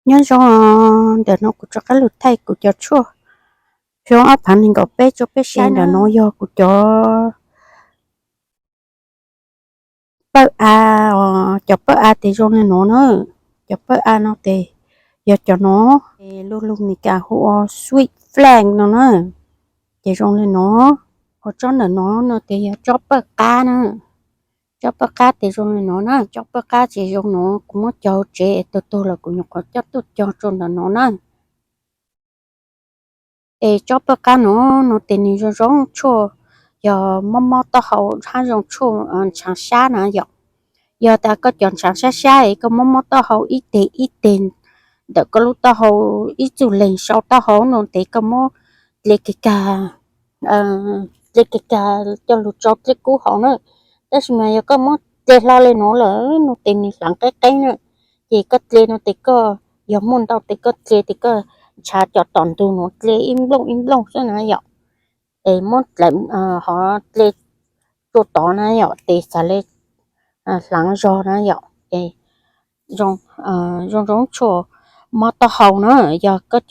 Nyob zoo, ntawm no kuv rov qab los thaij kuv cov tshuaj xyoo ob phav nees nkaum peb rau peb saib. Ntawm no yog kuv cov pawj av, cov pawj av tes zoo li no na. Cov pawj av no tes yog cov no, es lus Meskas hu ua sweet flag no na. Ces zoo li no. Ho tsob ntawm no no tes yog tsob pawj qab na. Tsob pawj qab tes zoo li no na. Tsob pawj qab ces zoo no, kuv muab cog tsev es tuag tuag los kuv nyuam qhuav coj tuaj cog rau ntawm no na. Es tsob pawj qab no, no tes nws zoo zoo tshuaj, yog mob mob taub hau hab zoo tshuaj ntshaav sab na yom. Yog tas koj cov ntshaav sab sab es koj mob mob taub hau ib teg ib teg ntawm koj lub taub hau, ib txuj leeg sau taub hau no tes koj muab dle kag kag, dle kag kag coj lug tsau dlej kub haus na. Tab sis mas yog koj muab dle hlo li no lawm no tes nws hlaav qeb qeb na. Ces koj dle no tes koj, yog muaj ntau tes koj dle tes koj ntshav cov tom ntug no dle ib nplooj ib nplooj xwb na yom. Es muab dle, ho dle rua tod na yom tes xav le hlaav zog na yom. Es zoo zoo tshuaj mob taub hau na. Yog koj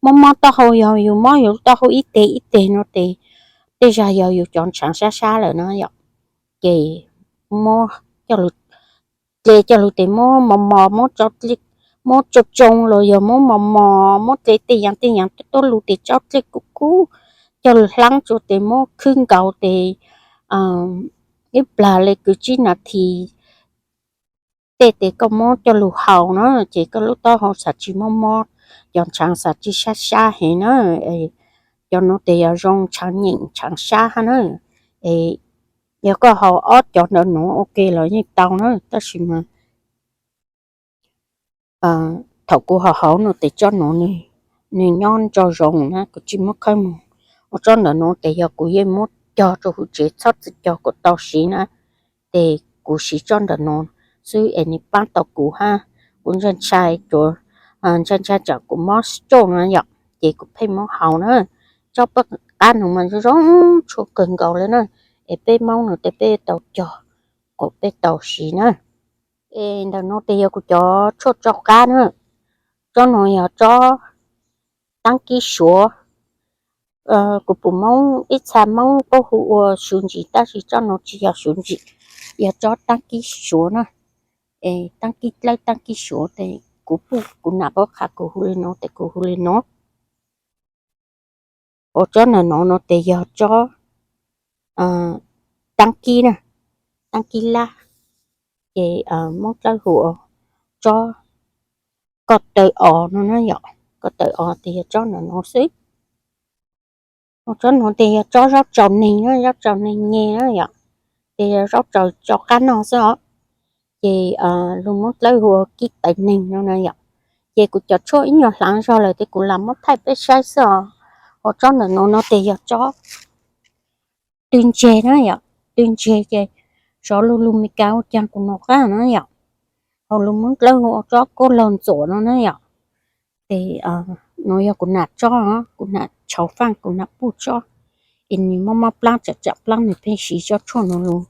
mob mob taub hau, yog yus mob yus lub taub hau ib teg ib teg no tes tej zag yog yus cov ntshaav sab sab lawm na yom. Ces muab coj lug dle coj lug tes muab mos mos, muab tsau, muab tsau tsau los yog muab mos mos, muab dle tej yaav tej yaav tuab tuab lug tes tsau dlej kub kub coj lug hlaab tsua tes muab khwb nkaus tes ib plag le kwv tsib nas this tej tes koj muab coj lug haus na, ces koj lub taub hau xav tsis mob mob, cov ntshaav xav tsis sab sab heev na. Cov nuav tes yog zoo ntshaav nyeem ntshaav sab hab na. Es yog koj haus ob cov ntawm nuav ua ke los yeej tau na, tab sis mas thaum kuv haus haus no tes tsob nuav nws nyob ntso zoo na, kuv tsis muab khawb moog. Ua tsob ntawm nuav tes yog kuv yeej muab cog rua huv tsev txhob txwm cog kuas tau siv na, tes kuv siv tsob ntawm nuav xwb es nws paab tau kuv hab. Kuv ntshai ntshai, ntshai ntshai tsam kuv mob stroke na yom, ces kuv pheej muab haus na. Tsob paj qab nuav mas zoo zoo tshuaj kawg nkaus le na, es peb Moob nuav tes peb tau cog kuas peb tau siv na. Es ntawm nuav tes yog kuv cov tshuaj tsau qab na. Tsob nuav yog tsob taab kib suav. Kuv pum Moob ib txha Moob paub hu ua suv ntsim, tab sis tsob nuav tsis yog suv ntsim, yog tsob taab kib suav na. Es taab kib dlawb taab kib suav tes kuv puj kuv nam paub qha kuv hu le nuav tes kuv hu le nuav. Ua tsob ntawm nuav no tes yog tsob taab kib na, taab kib lab, ces Moob dlawb hu ua tsob ko taw os no na yom. Ko taw os tes yog tsob ntawm nuav xwb. Ua tsob nuav tes yog tsob zaub tsaus neeg na, zaub tsaus neeg nyeg na yom, tes yog zaub tsaus tsau qab noj xwb os. Ces lug Moob dlawb hu ua kib taw neeg no na yom. Ces kuv cov tshuaj ib nyuag hlaav zog lawm tes kuv lam muab thaij peb saib xwb os. Ua tsob ntawm nuav no tes yog tsob tw ntseg na yom, tw ntseg ces sov lug lug Meskas ua caag kuv nov qab na yom. Ho lug Moob dlawb hu ua tsob kub laug ntxuam no na yom. Tes nuav yog kuv nam tsob, kuv nam tshauv faaj, kuv nam puj tsob, es nws mob mob plaab tsam tsam plaab nws pheej siv tsob tshuaj nuav lug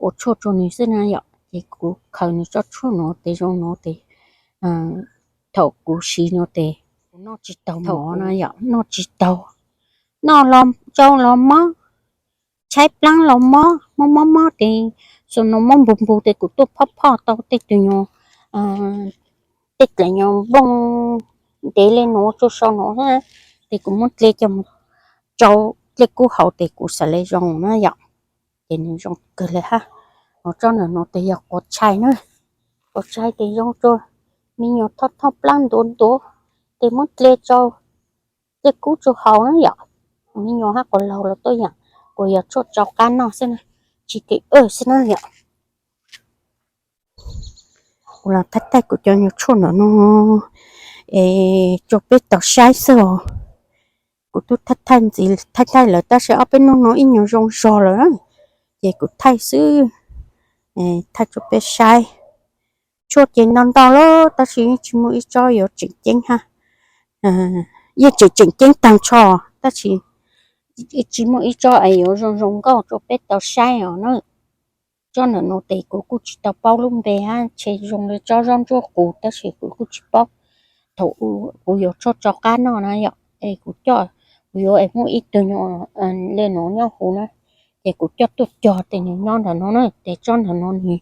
ua tshuaj rua nws xwb na yom. Ces kuv khaws nws tsob tshuaj nuav tes zoo nuav tes thaum kuv siv nuav tes kuv noj tsis taug mov na yom, noj tsis taug, noj los tsau los mob, tshaib plaab los mob, mob mob mob tes xuv nuav mob npug npug tes kuv tuaj phoj phoj tau tej tug nyuag, tej dlaim nyuag nplooj ntev le nuav tsua sau nuav, tes kuv muab dle coj mus tsau dlej kub haus tes kuv xav le zoo na yom. Ces nws zoo kawg le hab. Ho tsob ntawm nuav tes yog quav tshais na, quav tshais tes zoo tsua me nyuam thoj thoj plaab ntuav ntuav, tes muab dle tsau dlej kub tsua haus na yom. Me nyuam hab quas laug los tuaj yaam, kuas yog tshuaj tsau qab noj xwb na, tsis tes xwb na yom. Kuv los thaij thaij kuv cov nyuag tshuaj ntawm no es rua peb tau saib xwb os. Kuv tub thaij thaij ntxiv thaij thaij lawm tab sis ob peb nub no ib nyuag zoo zog lawm, ces kuv thaij xwb, thaij rua peb saib. Tshuaj ces ntau ntau lawm tab sis yeej tsis muaj ib tsob yuav tseem ceeb hab. Yeej tseem tseem ceeb taag nrho, tab sis tsis muaj ib tsob es yuav zoo zoo nkauj rua peb tau saib os na. Tsob ntawm no tes kuv kuj tsis tau paub lub npe hab, ntshe zoo le tsob zaub ntsuab qus tab sis kuv kuj tsis paub. Kuv yuav tshuaj tso qab noj na yom, es kuv coj, kuv yuav es muaj ib tug nyuag li no nyob huv na, ces kuv coj tuaj cog ces nws nyob ntawm no na, ces tsob ntawm no nws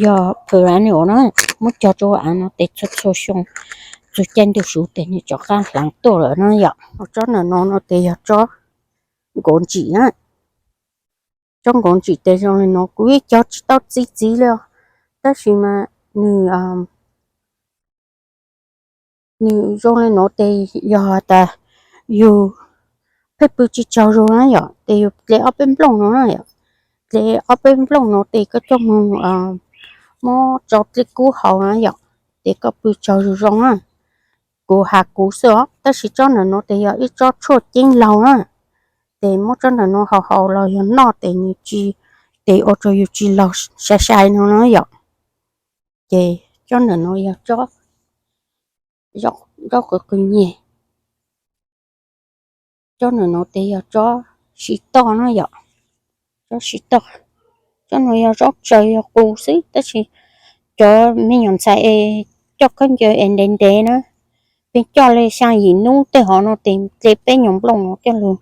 yog perennial na, muab cog rau av no ces txhua txhua xyoo txug caij ntuj su ces nws rov qab hlaav tuaj lawm na yom. Tsob ntawm no no ces yog tsob nkaus ntsim na. Tsob nkaus ntsim ces zoo li no kuv yeej cog tsis tau txi txiv li os, tab sis mas nws nws zoo li no ces yog tas yus pheej pw tsis tsaug zog na yom, ces yus dle ob peb nplooj no na yom, dle ob peb nplooj no ces koj coj moog muab tsau dlej kub haus na yom, ces koj pw tsaug zog zoo na. Kuv has kuv xwb os, tab sis tsob ntawm no ces yog ib tsob tshuaj ceeb laug na, ces muab tsob ntawm no haus haus los yog noj ces nws tsis, ces ua rau yus tsis laug sai sai no na yom. Ces tsob ntawm no yog tsob zaub qw qw nyiag. Tsob ntawm no ces yog tsob sib toj na yom, tsob sib toj. Tsob no yog zaub tsaws yog qus xwb, tab sis cov me nyuam ntxhais es coj khaub ncaws es ntev ntev na, pheej coj li xyaa yim nub tej hov no ces dle peb nyuag nplooj no coj lug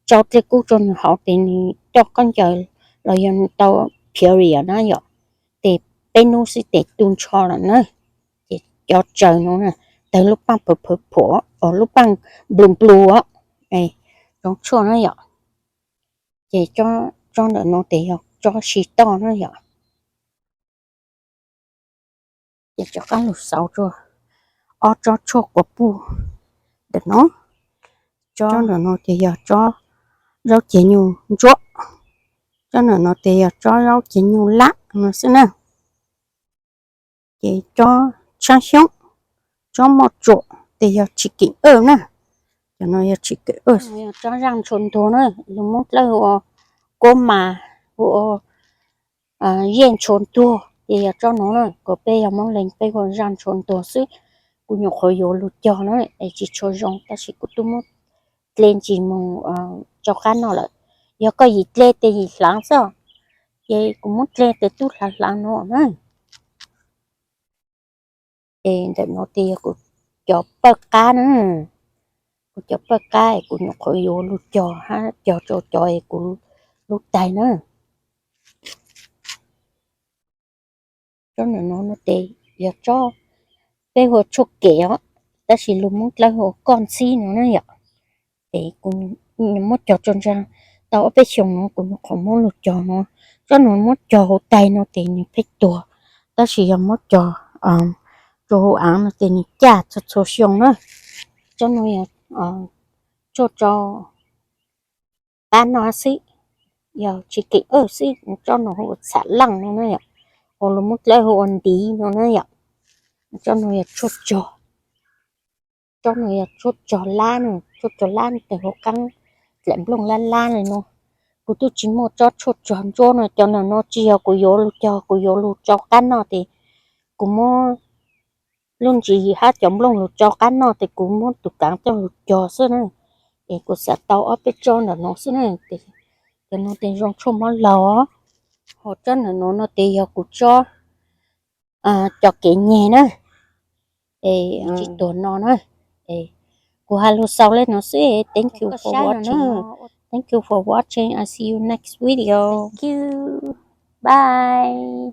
tsau dlej kub rau nws haus ces nws coj khaub ncaws los yog nws tau period na yom, ces peb nub xwb ces tu nrho lawm na. Ces cov tsaws no na, tawg lub paaj phawv phawv phuam, lub paaj nplus nplus os, zoo tshuaj na yom. Ces tsob ntawm no ces yog tsob sib toj na yom. Ces rov qab lug xauv rua ob tsob tshuaj quas puj ntawm no. Tsob ntawm no ces yog tsob zaub cev nyuj ntsuab, tsob ntawm no ces yog tsob zaub cev nyuj lab no xwb na. Ces tsob tshaab xyoob, tsob moj tsuam ces yog tshis keem wb na. Cov no yog tshis keem wb. Tsob zaaj tshua ntuag na, lug Moob dlawb hu ua kuab mas, hu ua yeej tshua ntuag ces yog tsob no na. Kuas peb yog Moob Leeg peb hu ua zaaj tshua ntuag xwb. Kuv nyuam qhuav yuav lug cog na es tsis tshua zoo tab sis kuv tub muab dle ntsis moog tsau qab noj lawm. Yog koj yim dle ces yim hlaav xwb, ces kuv muab dle ces tub hlaav hlaav no na. Ces ntawm no ces yog kuv cov pawj qab na, kuv cov pawj qab es kuv nyuam qhuav yuav lug cog hab cog rau cov es kuv lub tais na. Tsob ntawm no no ces yog tsob peb hu ua tshuaj kem os, tab sis lug Moob dlawb hu ua koj ntxhib no na yom. Ces kuv muab cog tso ntsaa tau ob peb xyoos no kuv nyuam qhuav muab lug cog no. Tsob no muab cog huv tais no ces nws pheej tuag, tab sis yog muab cog rua huv aav no ces nws caj txhua txhua xyoo na. Tsob no yog tshuaj rau pab noj xwb, yog tshis keem wb xwb. Tsob no hu ua txham laaj no na yom, ua lug Moob dlawb hu ua ntiv no na yom. Tsob no yog tshuaj tsog, tsob no yog tshuaj tsog lab na, tshuaj tsog lab tawg huv qaab dlaim nplooj lab lab le no. Kuv tub tsis muaj tsob tshuaj tsog ntsuab no, cov ntawm no tsis yog kuv yuav lug cog, kuv yuav lug tsau qab noj ces kuv muab lub ntsis hab cov nplooj lug tsau qab noj ces kuv muab tus kaav coj lug cog xwb na. Es kuv xav tau ob peb tsob ntawm no xwb na. Cov no ces zoo tshuaj mob laug. Ho tsob ntawm no no ces yog kuv tsob cov kev nyeg na, es tsis tuag no na. Kuv has lug xaus le no xwb. Thank you for watching. Thank you for watching. I see you next video. Bye.